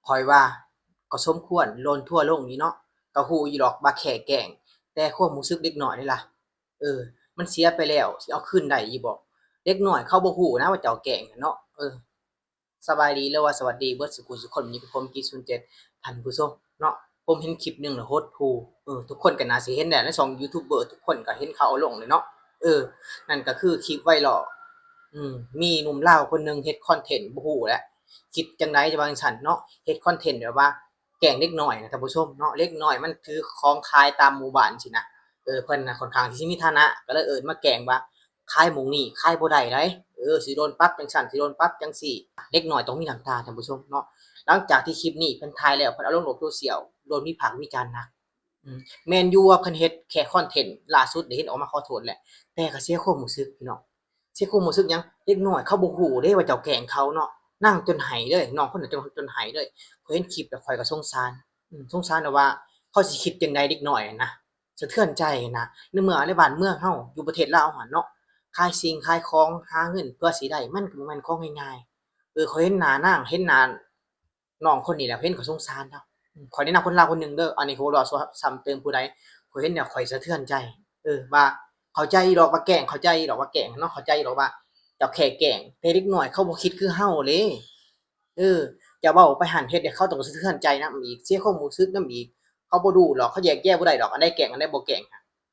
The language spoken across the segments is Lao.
ຂ້ອຍວ່າກໍສົມຄວນໂລນທົວລົງຢູ່ເນາະ ກໍຮູ້ຢູ່ດອກວ່າແຄ່ແກ້ງ ແຕ່ຄວາມຮູ້ສຶກເດັກນ້ອຍເດລະ ເອີ ມັນເສຍໄປແລ້ວ ຊິເອົາຄືນໄດ້ຢູ່ບໍ່? ເດັກນ້ອຍເຂົາບໍ່ຮູ້ນະວ່າເຈົ້າແກ້ງເນາະ ເອີ. ສະບາຍດີ ຫຼືວ່າສະຫວັດດີເບິດສູ່ຜູ້ສູ່ຄົນ ຢູ່ກັບຜົມ ກິດ ສູນເຈັດ ທ່ານຜູ້ຊົມເນາະ. ຜົມເຫັນຄລິບໜຶ່ງແລ້ວຫົດຫູ່ ເອີ ທຸກຄົນກໍໜ້າຊິເຫັນແຫຼະ ໃນຊ່ອງຢູທູບເບີ ທຸກຄົນກໍເຫັນເຂົາເອົາລົງແຫຼະເນາະ ເອີ ນັ້ນກໍຄືຄລິບໄວຣັລ ອືມ ມີໜຸ່ມລາວຄົນໜຶ່ງເຮັດຄອນເທັນ ບໍ່ຮູ້ແຫຼະ ຄິດຈັ່ງໃດຈະວ່າຈັ່ງຊັ້ນເນາະ ເຮັດຄອນເທັນແບບວ່າ ແກ້ງເດັກນ້ອຍນະທ່ານຜູ້ຊົມເນາະ ເດັກນ້ອຍມັນຖືຂອງຂາຍຕາມໝູ່ບ້ານຊີ້ນະ ເອີ ເພິ່ນນະຂ້ອນຂ້າງທີ່ຊິມີຖານະ ກໍເລີຍເອີ້ນມາແກ້ງວ່າ ຂາຍໝ່ອງນີ້ຂາຍບໍ່ໄດ້ໃດ ເອີ ຊິໂດນປັບຈັ່ງຊັ້ນ ຊິໂດນປັບຈັ່ງຊີ້ ເດັກນ້ອຍຕ້ອງມີນ້ຳຕາທ່ານຜູ້ຊົມເນາະ. ຫຼັງຈາກທີ່ຄລິບນີ້ເພິ່ນຖ່າຍແລ້ວ ເພິ່ນເອົາລົງໂລກໂຊຊຽວ ໂດນວິພາກວິຈານໜັກ ອືມ ແມ່ນຢູ່ວ່າເພິ່ນເຮັດແຄ່ຄອນເທັນ ລ່າສຸດໄດ້ເຫັນອອກມາຂໍໂທດແຫຼະ ແຕ່ກໍເສຍຄວາມຮູ້ສຶກພີ່ນ້ອງ. ເສຍຄວາມຮູ້ສຶກຫຍັງ? ເດັກນ້ອຍເຂົາບໍ່ຮູ້ເດ້ວ່າເຈົ້າແກ້ງເຂົາເນາະ ນາງຈົນໄຫ້ເລີຍ ນ້ອງຄົນນັ້ນຈົນ ຈົນໄຫ້ເລີຍ. ຂ້ອຍເຫັນຄລິບແລ້ວຂ້ອຍກໍສົງສານ ອືມ ສົງສານແບບວ່າເຂົາຊິຄິດຈັ່ງໃດເດັກນ້ອຍຫັ້ນນະ ສະເທືອນໃຈຫັ້ນນະ ໃນເມື່ອໃນບ້ານເມືອງເຮົາ ຢູ່ປະເທດລາວຫັ້ນເນາະ ຂາຍສິ່ງຂາຍຂອງ ຫາເງິນເພື່ອຊິໄດ້ ມັນກໍບໍ່ແມ່ນຂອງງ່າຍໆ ເອີ ຂ້ອຍເຫັນໜ້ານາງ ເຫັນໜ້າ ນ້ອງຄົນນີ້ແຫຼະ ເຫັນຂ້ອຍສົງສານລາວ ອືມ ຂ້ອຍແນະນຳຄົນລາວຄົນໜຶ່ງເດີ ອັນນີ້ຂ້ອຍບໍ່ໄດ້ວ່າຊວນຊ້ຳເຕີມຜູ້ໃດ ຂ້ອຍເຫັນແລ້ວຂ້ອຍສະເທືອນໃຈ ເອີ ວ່າເຂົ້າໃຈດອກວ່າແກ້ງ ເຂົ້າໃຈດອກວ່າແກ້ງເນາະ ເຂົ້າໃຈດອກວ່າເຈົ້າແຄ່ແກ້ງ ແຕ່ເດັກນ້ອຍເຂົາບໍ່ຄິດຄືເຮົາເດ້ ເອີ ເຈົ້າເວົ້າໄປຫັ້ນ ເຮັດໃຫ້ເຂົາຕ້ອງສະເທືອນໃຈນຳອີກ ເສຍຄວາມຮູ້ສຶກນຳອີກ ເຂົາບໍ່ຮູ້ດອກ ເຂົາແຍກແຍະບໍ່ໄດ້ດອກ ອັນໃດແກ້ງ ອັນໃດບໍ່ແກ້ງ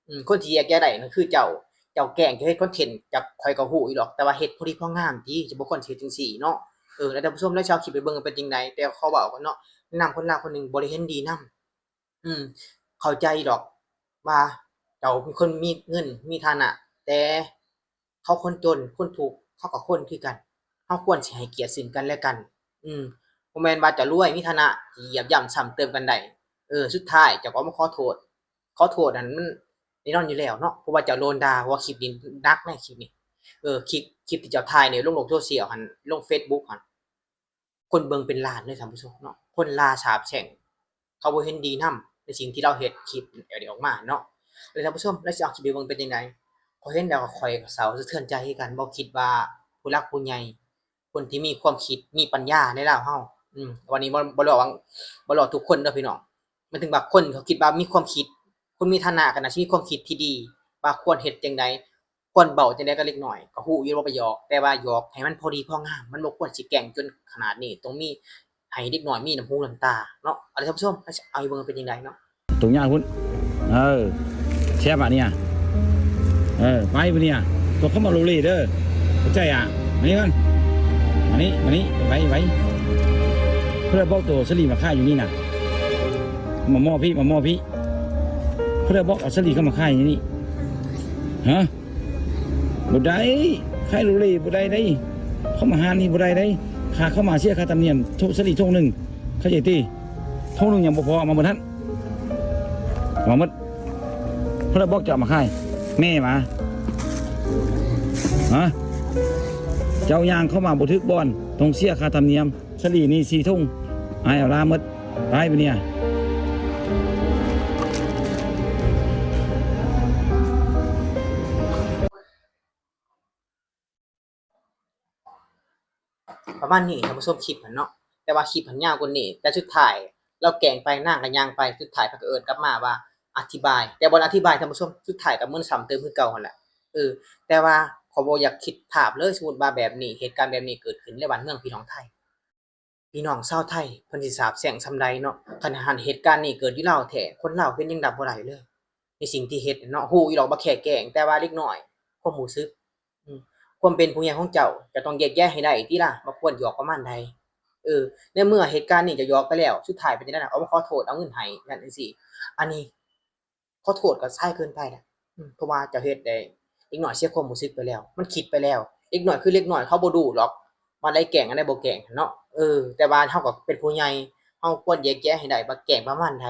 ອືມ ຄົນທີ່ແຍກແຍະໄດ້ນັ້ນຄືເຈົ້າ ເຈົ້າແກ້ງ ເຈົ້າເຮັດຄອນເທັນ ຈະ ຂ້ອຍກໍຮູ້ຢູ່ດອກ ແຕ່ວ່າເຮັດພໍດີພໍງາມຕິ ຈະບໍ່ຄວນຊິເຮັດຈັ່ງຊີ້ເນາະ ເອີ ແລ້ວທ່ານຜູ້ຊົມລອງເອົາຄລິບໄປເບິ່ງເປັນຈັ່ງໃດ ແຕ່ຂໍເວົ້າກ່ອນເນາະ ແນະນຳຄົນລາວຄົນໜຶ່ງ ບໍ່ໄດ້ເຫັນດີນຳ ອືມ ເຂົ້າໃຈດອກວ່າເຈົ້າເປັນຄົນມີເງິນ ມີຖານະ ແຕ່ ເຂົາຄົນຈົນຄົນທຸກ ເຂົາກໍຄົນຄືກັນ ເຮົາຄວນຊິໃຫ້ກຽດຊຶ່ງກັນແລະກັນ ອືມ ບໍ່ແມ່ນວ່າເຈົ້າລວຍມີຖານະຊິຢຽບຢ່ຳຊ້ຳເຕີມກັນໄດ້ ເອີ ສຸດທ້າຍເຈົ້າກໍອອກມາຂໍໂທດ ຂໍໂທດນັ້ນມັນແນ່ນອນຢູ່ແລ້ວເນາະ ເພາະວ່າເຈົ້າໂດນດ່າ ເພາະວ່າຄລິບນີ້ໜັກໃດ໋ ຄລິບນີ້ ເອີ ຄລິບ ຄລິບທີ່ເຈົ້າຖ່າຍນີ້ລົງໂລກໂຊຊຽວຫັ້ນ ລົງເຟສບຸກຫັ້ນ ຄົນເບິ່ງເປັນລ້ານເລີຍທ່ານຜູ້ຊົມເນາະ ຄົນລາສາບແຊ່ງ ເຂົາບໍ່ເຫັນດີນຳໃນສິ່ງທີ່ລາວເຮັດຄລິບແນວນີ້ອອກມາເນາະ ແລ້ວທ່ານຜູ້ຊົມລາວຊິເອົາຄລິບໄປເບິ່ງເປັນຈັ່ງໃດ ຂ້ອຍເຫັນແລ້ວກໍຂ້ອຍກໍເສົ້າສະເທືອນໃຈຄືກັນ ບໍ່ຄິດວ່າຜູ້ຫຼັກຜູ້ໃຫຍ່ ຄົນທີ່ມີຄວາມຄິດມີປັນຍາໃນລາວເຮົາ ອືມ ວັນນີ້ບໍ່ ບໍ່ຫຼອກ ບໍ່ຫຼອກທຸກຄົນເດີພີ່ນ້ອງ ໝາຍເຖິງວ່າຄົນເຂົາຄິດວ່າມີຄວາມຄິດ ຄົນມີຖານະກໍໜ້າຊິມີຄວາມຄິດທີ່ດີ ວ່າຄວນເຮັດຈັ່ງໃດ ຄວນເວົ້າຈັ່ງໃດກັບເດັກນ້ອຍ ກໍຮູ້ຢູ່ວ່າໄປຫຍອກ ແຕ່ວ່າຫຍອກໃຫ້ມັນພໍດີພໍງາມ ມັນບໍ່ຄວນຊິແກ້ງຈົນຂະໜາດນີ້ ຕ້ອງມີ ໃຫ້ເດັກນ້ອຍມີນ້ຳຫູນ້ຳຕາເນາະ ເອົາເລີຍທ່ານຜູ້ຊົມ ເຮົາຊິເອົາໃຫ້ເບິ່ງເປັນຈັ່ງໃດເນາະ. ຕົງຍາງພຸ້ນ ເອີ ແຊບບາດນີ້ ເອີ ໄປບາດນີ້ ຕົວເຂົ້າມາໂລເລເດີ ເຂົ້າໃຈອ່ະ ມານີ້ກ່ອນ ມານີ້ ມານີ້ ໄວ ໄວ ເພື່ອບອກໂຕສາລີມາຂາຍຢູ່ນີ້ນະ ມາໝໍ້ພີ້ ມາໝໍ້ພີ້ ເພື່ອບອກເອົາສາລີເຂົ້າມາຂາຍຢູ່ນີ້ ຮະ? ບໍ່ໄດ້ ຂາຍໂລເລບໍ່ໄດ້ເດ້ ເຂົ້າມາຮ້ານນີ້ບໍ່ໄດ້ເດ້ ຄ່າເຂົ້າມາເສຍຄ່າທຳນຽມ ໂທສາລີຖົງໜຶ່ງ ເຂົ້າໃຈຕິ ຖົງໜຶ່ງຍັງບໍ່ພໍ ເອົາມາເບິດຫັ້ນ ເອົາມາໝົດ ເພິ່ນລະບອກຈະເອົາມາຂາຍ ແມ່ຫວາ ຮະ ເຈົ້າຍ່າງເຂົ້າມາບໍ່ຖືກບ່ອນ ຕ້ອງເສຍຄ່າທຳນຽມ ສາລີນີ້ສີ່ຖົງ ອ້າຍເອົາລາໝົດ ໄປບາດນີ້ ປະມານນີ້ທ່ານຜູ້ຊົມ ຄລິບຫັ້ນເນາະ ແຕ່ວ່າຄລິບຫັ້ນຍາວກວ່ານີ້ ແຕ່ສຸດທ້າຍລາວແກ້ງໄປ ນາງກໍຍ່າງໄປ ສຸດທ້າຍເພິ່ນກໍເອີ້ນກັບມາວ່າອະທິບາຍ ແຕ່ບໍ່ໄດ້ອະທິບາຍທ່ານຜູ້ຊົມ ສຸດທ້າຍກໍເໝືອນຊ້ຳເຕີມຄືເກົ່າຫັ້ນແຫຼະ ເອີ ແຕ່ວ່າຂ້ອຍບໍ່ຢາກຄິດພາບເລີຍ ສົມມຸດວ່າແບບນີ້ ເຫດການແບບນີ້ເກີດຂຶ້ນໃນບ້ານເມືອງພີ່ນ້ອງໄທ ພີ່ນ້ອງຊາວໄທເພິ່ນຊິສາບແຊ່ງສ່ຳໃດເນາະ ຄັນຫັ້ນເຫດການນີ້ເກີດຢູ່ລາວແທ້ ຄົນລາວເປັນຫຍັງຮັບບໍ່ໄດ້ເລີຍ ໃນສິ່ງທີ່ເຮັດເນາະ ຮູ້ຢູ່ດອກວ່າແຄ່ແກ້ງ ແຕ່ວ່າເດັກນ້ອຍ ຄວາມຮູ້ສຶກ ອືມ ຄວາມເປັນຜູ້ໃຫຍ່ຂອງເຈົ້າ ເຈົ້າຕ້ອງແຍກແຍະໃຫ້ໄດ້ຕິລະ ວ່າຄວນຫຍອກປະມານໃດ ເອີ ໃນເມື່ອເຫດການນີ້ເຈົ້າຫຍອກໄປແລ້ວ ສຸດທ້າຍເປັນຈັ່ງໃດ ອອກມາຂໍໂທດ ເອົາເງິນໃຫ້ ຈັ່ງຊີ້ ອັນນີ້ ຂໍໂທດກໍຊາຍເກີນໄປແຫຼະ ອືມ ເພາະວ່າເຈົ້າເຮັດໃຫ້ເດັກນ້ອຍເສຍຄວາມຮູ້ສຶກໄປແລ້ວ ມັນຄິດໄປແລ້ວ ເດັກນ້ອຍຄືເດັກນ້ອຍ ເຂົາບໍ່ຮູ້ດອກວ່າໃດແກ້ງ ອັນໃດບໍ່ແກ້ງຫັ້ນເນາະ ເອີ ແຕ່ວ່າເຮົາກໍເປັນຜູ້ໃຫຍ່ ເຮົາຄວນແຍກແຍະໃຫ້ໄດ້ວ່າແກ້ງປະມານໃດ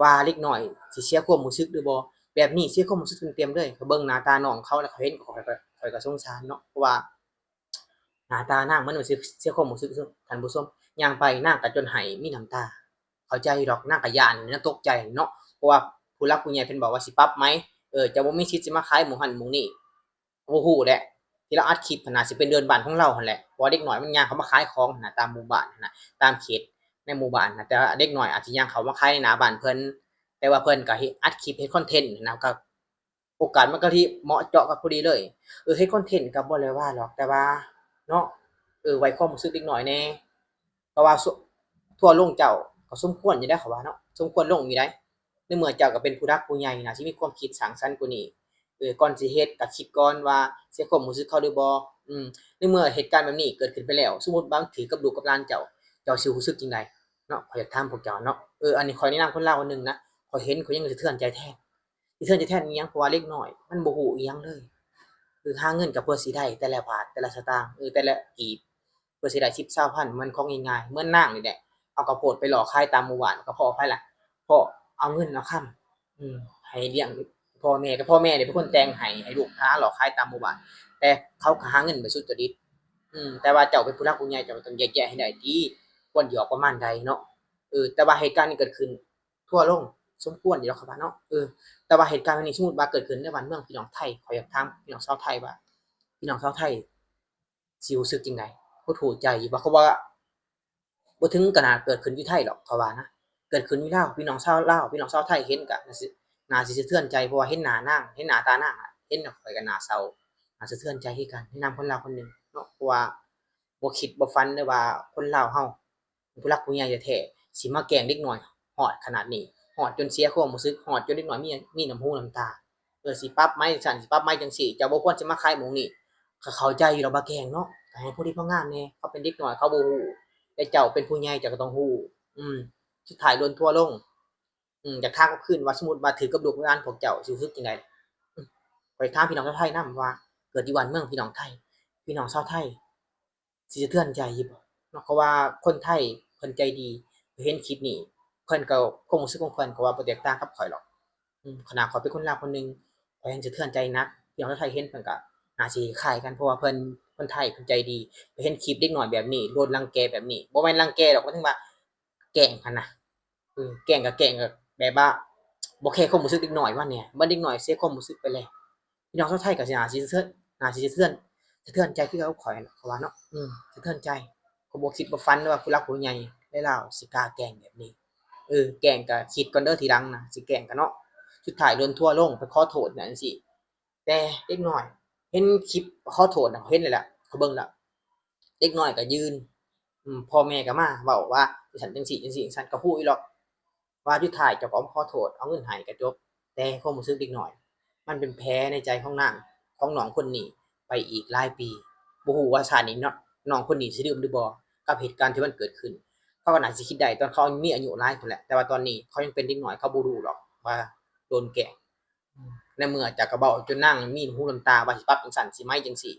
ວ່າເດັກນ້ອຍຊິເສຍຄວາມຮູ້ສຶກຫຼືບໍ່ ແບບນີ້ເສຍຄວາມຮູ້ສຶກເຕັມໆເລີຍ ຂ້ອຍເບິ່ງໜ້າຕານ້ອງເຂົາແລ້ວ ຂ້ອຍເຫັນ ຂ້ອຍ ຂ້ອຍກໍສົງສານເນາະ ເພາະວ່າ ໜ້າຕານາງມັນຊິເສຍຄວາມຮູ້ສຶກ ທ່ານຜູ້ຊົມ ຍ່າງໄປນາງກໍຈົນໄຫ້ມີນ້ຳຕາ ເຂົ້າໃຈດອກ ນາງກໍຢ້ານ ນາງຕົກໃຈເນາະ ເພາະວ່າຜູ້ຫຼັກຜູ້ໃຫຍ່ເພິ່ນບອກວ່າຊິປັບໃໝ ເອີ ເຈົ້າບໍ່ມີສິດຊິມາຂາຍໝ່ອງຫັ້ນໝ່ອງນີ້ ບໍ່ຮູ້ແຫຼະ ທີ່ລາວອັດຄລິບຫັ້ນນະ ຊິເປັນເດີ່ນບ້ານຂອງລາວຫັ້ນແຫຼະ ເພາະວ່າເດັກນ້ອຍມັນຍ່າງເຂົ້າມາຂາຍຂອງຫັ້ນນະ ຕາມໝູ່ບ້ານຫັ້ນນະ ຕາມເຂດ ໃນໝູ່ບ້ານນະ ແຕ່ວ່າເດັກນ້ອຍອາດຊິຍ່າງເຂົ້າມາຂາຍໃນໜ້າບ້ານເພິ່ນ ແຕ່ວ່າເພິ່ນກໍເຮັດ ອັດຄລິບເຮັດຄອນເທັນນະ ກໍໂອກາດມັນກໍທີ່ເໝາະເຈາະກັບພໍດີເລີຍ. ເອີ ເຮັດຄອນເທັນກໍບໍ່ໄດ້ວ່າດອກ ແຕ່ວ່າເນາະ ເອີ ໄວ້ຄວາມຮູ້ສຶກເດັກນ້ອຍແດ່ ກໍວ່າ ສ- ທົວລົງເຈົ້າກໍສົມຄວນຢູ່ໄດ໋ ຂ້ອຍວ່າເນາະ ສົມຄວນລົງຢູ່ໄດ໋. ໃນເມື່ອເຈົ້າກໍເປັນຜູ້ຫຼັກຜູ້ໃຫຍ່ ໜ້າຊິມີຄວາມຄິດສ້າງສັນກວ່ານີ້. ເອີ ກ່ອນຊິເຮັດກໍຄິດກ່ອນວ່າເສຍຄວາມຮູ້ສຶກເຂົາຫຼືບໍ່. ອືມ ໃນເມື່ອເຫດການແບບນີ້ເກີດຂຶ້ນໄປແລ້ວ ສົມມຸດວ່າມັນຖືກກັບລູກກັບຫຼານເຈົ້າ ເຈົ້າຊິຮູ້ສຶກຈັ່ງໃດເນາະ? ຂ້ອຍຢາກຖາມພວກເຈົ້າເນາະ. ເອີ ອັນນີ້ຂ້ອຍໃນນາມຄົນລາວຄົນໜຶ່ງນະ ຂ້ອຍເຫັນ ຂ້ອຍຍັງສະເທືອນໃຈແທນ. ສະເທືອນໃຈແທນອີ່ຫຍັງ? ເພາະວ່າເດັກນ້ອຍມັນບໍ່ຮູ້ອີ່ຫຍັງເລີຍ. ຄືຫາເງິນກໍເພື່ອຊິໄດ້ແຕ່ລະບາດແຕ່ລະສະຕາງ ເອີ ແຕ່ລະກີບ ເພື່ອຊິໄດ້ສິບຊາວພັນ ມັນຂອງງ່າຍໆ. ເໝືອນນາງນີ້ແຫຼະ ເອົາເຂົ້າໂພດໄປຫຼອກຂາຍຕາມໝູ່ບ້ານ ກໍເພາະໃຜລະ? ເພາະເອົາເງິນເອົາຄຳ ອືມ ໃຫ້ລ້ຽງພໍ່ແມ່ ກໍພໍ່ແມ່ເດເປັນຄົນແຕ່ງໃຫ້ ໃຫ້ລູກຫາຫຼອກຂາຍຕາມໝູ່ບ້ານ ແຕ່ເຂົາກໍຫາເງິນໄປສຸດຈະດິດ. ອືມ ແຕ່ວ່າເຈົ້າເປັນຜູ້ຫຼັກຜູ້ໃຫຍ່ ເຈົ້າກໍຕ້ອງແຍກແຍະໃຫ້ໄດ້ຕິ ຄວນຢອກປະມານໃດເນາະ. ເອີ ແຕ່ວ່າເຫດການນີ້ເກີດຂຶ້ນ ທົວລົງສົມຄວນຢູ່ດອກ ຂ້ອຍວ່າເນາະ. ເອີ ແຕ່ວ່າເຫດການແບບນີ້ ສົມມຸດວ່າເກີດຂຶ້ນໃນບ້ານເມືອງ ພີ່ນ້ອງໄທ ຂ້ອຍຢາກຖາມພີ່ນ້ອງຊາວໄທວ່າ ພີ່ນ້ອງຊາວໄທຊິຮູ້ສຶກຈັ່ງໃດ? ຫົດຫູ່ໃຈຢູ່ບໍ່? ເພາະວ່າບໍ່ເຖິງຂະໜາດເກີດຂຶ້ນຢູ່ໄທດອກ ຂ້ອຍວ່ານະ ເກີດຂຶ້ນຢູ່ລາວ ພີ່ນ້ອງຊາວລາວ ພີ່ນ້ອງຊາວໄທເຫັນກໍໜ້າຊິ ໜ້າຊິສະເທືອນໃຈ ເພາະວ່າເຫັນໜ້ານາງ ເຫັນໜ້າຕານາງ ເຫັນຂ້ອຍກໍໜ້າເສົ້າ ໜ້າສະເທືອນໃຈຄືກັນ ໃນນາມຄົນລາວຄົນໜຶ່ງເນາະ. ເພາະວ່າບໍ່ຄິດບໍ່ຝັນເລີຍວ່າຄົນລາວເຮົາ ຜູ້ຫຼັກຜູ້ໃຫຍ່ແທ້ໆ ຊິມາແກ້ງເດັກນ້ອຍຮອດຂະໜາດນີ້ ຮອດຈົນເສຍຄວາມຮູ້ສຶກ ຮອດຈົນເດັກນ້ອຍມີ ມີນ້ຳຫູນ້ຳຕາ. ເອີ ຊິປັບໃໝຈັ່ງຊັ້ນ ຊິປັບໃໝຈັ່ງຊີ້ ເຈົ້າບໍ່ຄວນຊິມາຂາຍໝ່ອງນີ້. ຂ້ອຍເຂົ້າໃຈຢູ່ດອກວ່າແກ້ງເນາະ ກໍໃຫ້ພໍດີພໍງາມແດ່ ເຂົາເປັນເດັກນ້ອຍເຂົາບໍ່ຮູ້ ແຕ່ເຈົ້າເປັນຜູ້ໃຫຍ່ເຈົ້າກໍຕ້ອງຮູ້. ອືມ ສຸດທ້າຍໂດນທົວລົງ. ອືມ ຢາກຖາມກັບຄືນວ່າ ສົມມຸດວ່າຖືກກັບລູກຫຼານພວກເຈົ້າ ຊິຮູ້ສຶກຈັ່ງໃດ? ອືມ ຂ້ອຍຖາມພີ່ນ້ອງຊາວໄທນຳວ່າ ເກີດຢູ່ບ້ານເມືອງພີ່ນ້ອງໄທ ພີ່ນ້ອງຊາວໄທ ຊິສະເທືອນໃຈຢູ່ບໍ່ເນາະ? ເພາະວ່າຄົນໄທເພິ່ນໃຈດີ ເຫັນຄລິບນີ້ ເພິ່ນກໍ ຄວາມຮູ້ສຶກຂອງເພິ່ນກໍວ່າບໍ່ແຕກຕ່າງກັບຂ້ອຍດອກ. ອືມ ຂະໜາດຂ້ອຍເປັນຄົນລາວຄົນໜຶ່ງ ຂ້ອຍຍັງສະເທືອນໃຈໜັກ. ພີ່ນ້ອງຊາວໄທເຫັນເພິ່ນກໍໜ້າຊິຄ້າຍກັນ ເພາະວ່າເພິ່ນ ຄົນໄທເພິ່ນໃຈດີ ໄປເຫັນຄລິບເດັກນ້ອຍແບບນີ້ ໂດນລັງແກແບບນີ້ ບໍ່ແມ່ນລັງແກດອກ ໝາຍເຖິງວ່າແກ້ງຫັ້ນນະ. ເອີ ແກ້ງກໍແກ້ງ ແບບວ່າບໍ່ແຄຄວາມຮູ້ສຶກເດັກນ້ອຍວ່າແນ່ ບັດເດັກນ້ອຍເສຍຄວາມຮູ້ສຶກໄປແລ້ວ. ພີ່ນ້ອງຊາວໄທກໍຊິໜ້າຊິສະເທືອນ ໜ້າຊິສະເທືອນ ສະເທືອນໃຈຄືເກົ່າ ຂ້ອຍນະ ຂ້ອຍວ່າເນາະ. ອືມ ສະເທືອນໃຈ ຂ້ອຍບໍ່ຄິດບໍ່ຝັນເລີຍວ່າຜູ້ຫຼັກຜູ້ໃຫຍ່ໃນລາວຊິກ້າແກ້ງແບບນີ້. ເອີ ແກ້ງກໍຄິດກ່ອນເດີ ທີຫຼັງນະ ຊິແກ້ງກໍເນາະ. ສຸດທ້າຍໂດນທົວລົງ ໄປຂໍໂທດນະ ຈັ່ງຊີ້. ແຕ່ເດັກນ້ອຍເຫັນຄລິບຂໍໂທດນະ ເຫັນແລ້ວ ເຂົາເບິ່ງແລ້ວ ເດັກນ້ອຍກໍຢືນ ອືມ ພໍ່ແມ່ກໍມາເວົ້າວ່າຈັ່ງຊັ້ນຈັ່ງຊີ້ ຈັ່ງຊີ້ຈັ່ງຊັ້ນ ກໍຮູ້ຢູ່ດອກວ່າສຸດທ້າຍເຈົ້າກໍມາຂໍໂທດ ເອົາເງິນໃຫ້ກໍຈົບ. ແຕ່ຄວາມຮູ້ສຶກເດັກນ້ອຍ ມັນເປັນແຜໃນໃຈຂອງນາງ ຂອງນ້ອງຄົນນີ້ໄປອີກຫຼາຍປີ. ບໍ່ຮູ້ວ່າຊາດນີ້ເນາະ ນ້ອງຄົນນີ້ຊິລືມຫຼືບໍ່ ກັບເຫດການທີ່ມັນເກີດຂຶ້ນ. ເຂົາກໍໜ້າຊິຄິດໄດ້ຕອນເຂົາມີອາຍຸຫຼາຍພຸ້ນແຫຼະ ແຕ່ວ່າຕອນນີ້ເຂົາຍັງເປັນເດັກນ້ອຍ ເຂົາບໍ່ຮູ້ດອກວ່າໂດນແກ້ງ. ໃນເມື່ອເຈົ້າກໍເວົ້າຈົນນາງມີຫູນ້ຳຕາວ່າຊິປັບຈັ່ງຊັ້ນຊິໃໝຈັ່ງຊີ້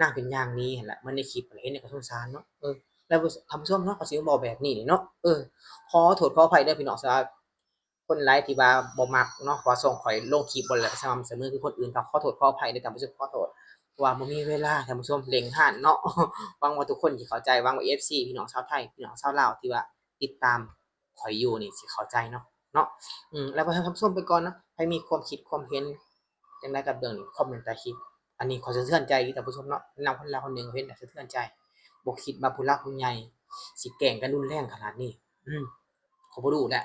ນາງກໍຍ່າງໜີຫັ້ນແຫຼະ. ເໝືອນໃນຄລິບເຫັນແລ້ວກໍສົງສານເນາະ. ເອີ ແລ້ວທ່ານຜູ້ຊົມເນາະ ຂ້ອຍຊິມາເວົ້າແບບນີ້ນີ້ເນາະ ເອີ ຂໍໂທດຂໍອະໄພເດີພີ່ນ້ອງ ສຳລັບຄົນຫຼາຍທີ່ວ່າບໍ່ມັກເນາະ ເພາະວ່າຊ່ອງຂ້ອຍລົງຄລິບບໍ່ໄດ້ສະໝ່ຳສະເໝີຄືຄົນອື່ນ ຕ້ອງຂໍໂທດຂໍອະໄພເດີທ່ານຜູ້ຊົມ ຂໍໂທດ ເພາະວ່າບໍ່ມີເວລາ ທ່ານຜູ້ຊົມ ເລັ່ງຮ້ານເນາະ. ຫວັງວ່າທຸກຄົນຊິເຂົ້າໃຈ ຫວັງວ່າເອັຟຊີ ພີ່ນ້ອງຊາວໄທ ພີ່ນ້ອງຊາວລາວທີ່ວ່າຕິດຕາມ ຂ້ອຍຢູ່ນີ້ຊິເຂົ້າໃຈເນາະ ເນາະ. ອືມ ແລ້ວກໍໃຫ້ທ່ານຜູ້ຊົມໄປກ່ອນເນາະ ໃຜມີຄວາມຄິດຄວາມເຫັນຈັ່ງໃດກັບເລື່ອງນີ້ ຄອມເມັນໃຕ້ຄລິບ. ອັນນີ້ຂ້ອຍສະເທືອນໃຈຢູ່ທ່ານຜູ້ຊົມເນາະ ນຳຄົນລາວຄົນໜຶ່ງເຫັນແລ້ວສະເທືອນໃຈ ບໍ່ຄິດວ່າຜູ້ຫຼັກຜູ້ໃຫຍ່ຊິແກ້ງກັນຮຸນແຮງຂະໜາດນີ້. ອືມ ຂ້ອຍບໍ່ຮູ້ແຫຼະ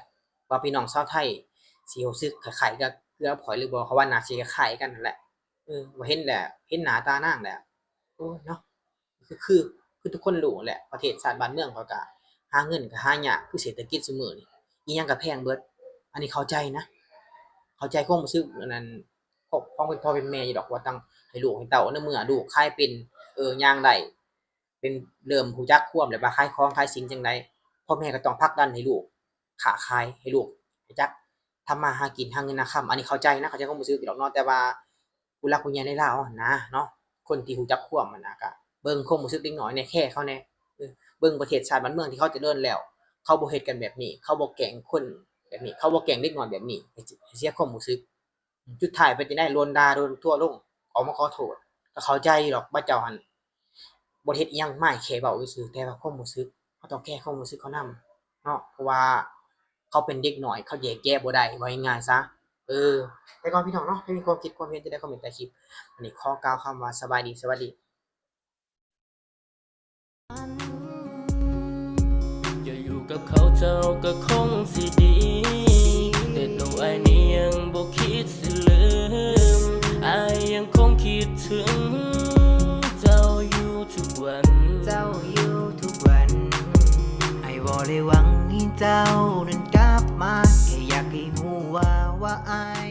ວ່າພີ່ນ້ອງຊາວໄທຊິຮູ້ສຶກຄ້າຍໆກັບ ຄືກັບຂ້ອຍຫຼືບໍ່ ເຂົາວ່າໜ້າຊິຄ້າຍໆກັນຫັ້ນແຫຼະ. ເອີ ວ່າເຫັນແລ້ວ ເຫັນໜ້າຕານາງແລ້ວ ໂອ້ຍເນາະ ຄື ຄື ຄືທຸກຄົນຮູ້ແຫຼະ ປະເທດຊາດບ້ານເມືອງເຂົາກະຫາເງິນກະຫາຍາກ ຄືເສດຖະກິດຊຸມື້ນີ້ ອີ່ຫຍັງກະແພງເບິດ. ອັນນີ້ເຂົ້າໃຈນະ ເຂົ້າໃຈຄວາມຮູ້ສຶກອັນນັ້ນ ຂອງ ຂອງເປັນພໍ່ເປັນແມ່ຢູ່ດອກ ວ່າຕ້ອງໃຫ້ລູກໃຫ້ເຕົ້າ ໃນເມື່ອລູກຂາຍເປັນ ເອີ ຍ່າງໄດ້ ເປັນ ເລີ່ມຮູ້ຈັກຄວາມແລ້ວວ່າຂາຍຂອງຂາຍສິນຈັ່ງໃດ ພໍ່ແມ່ກໍຕ້ອງຜັກດັນໃຫ້ລູກຄ້າຂາຍ ໃຫ້ລູກຮູ້ຈັກທຳມາຫາກິນ ຫາເງິນຫາຄຳ. ອັນນີ້ເຂົ້າໃຈນະ ເຂົ້າໃຈຄວາມຮູ້ສຶກຢູ່ດອກເນາະ ແຕ່ວ່າ ຜູ້ຫຼັກຜູ້ໃຫຍ່ໃນລາວຫັ້ນນະເນາະ ຄົນທີ່ຮູ້ຈັກຄວາມຫັ້ນນະ ກະເບິ່ງຄວາມຮູ້ສຶກເດັກນ້ອຍແດ່ ແຄເຂົາແດ່. ເອີ ເບິ່ງປະເທດຊາດບ້ານເມືອງທີ່ເຂົາຈະເລີນແລ້ວ ເຂົາບໍ່ເຮັດກັນແບບນີ້ ເຂົາບໍ່ແກ້ງຄົນແບບນີ້ ເຂົາບໍ່ແກ້ງເດັກນ້ອຍແບບນີ້ ໃຫ້ ໃຫ້ເສຍຄວາມຮູ້ສຶກ. ສຸດທ້າຍເປັນຈັ່ງໃດ ໂດນດ່າ ໂດນທົວລົງ ອອກມາຂໍໂທດ ກໍເຂົ້າໃຈຢູ່ດອກວ່າເຈົ້າຫັ້ນ ບໍ່ໄດ້ເຮັດອີ່ຫຍັງ ມາແຄ່ເວົ້າຊື່ໆ ແຕ່ວ່າຄວາມຮູ້ສຶກ ເຮົາຕ້ອງແຄຄວາມຮູ້ສຶກເຂົານຳເນາະ ເພາະວ່າເຂົາເປັນເດັກນ້ອຍ ເຂົາແຍກແຍະບໍ່ໄດ້ ເວົ້າງ່າຍໆຊະ. ເອີ ແຕ່ກ່ອນພີ່ນ້ອງເນາະ ໃຜມີຄວາມຄິດຄວາມເຫັນຈັ່ງໃດ ຄອມເມັນໃຕ້ຄລິບ. ອັນນີ້ຂໍກ່າວຄຳວ່າສະບາຍດີ ສະຫວັດດີ. ຢ່າຢູ່ກັບ ເຂົາເຈົ້າກໍຄົງຊິດີ ແຕ່ໂຕອ້າຍນີ້ຍັງບໍ່ຄິດຊິລືມ ອ້າຍຍັງຄົງຄິດເຖິງເຈົ້າຢູ່ທຸກວັນ ເຈົ້າຢູ່ທຸກວັນ ອ້າຍບໍ່ໄດ້ຫວັງໃຫ້ເຈົ້ານັ້ນກັບມາ ແຄ່ຢາກໃຫ້ຮູ້ວ່າ ວ່າອ້າຍ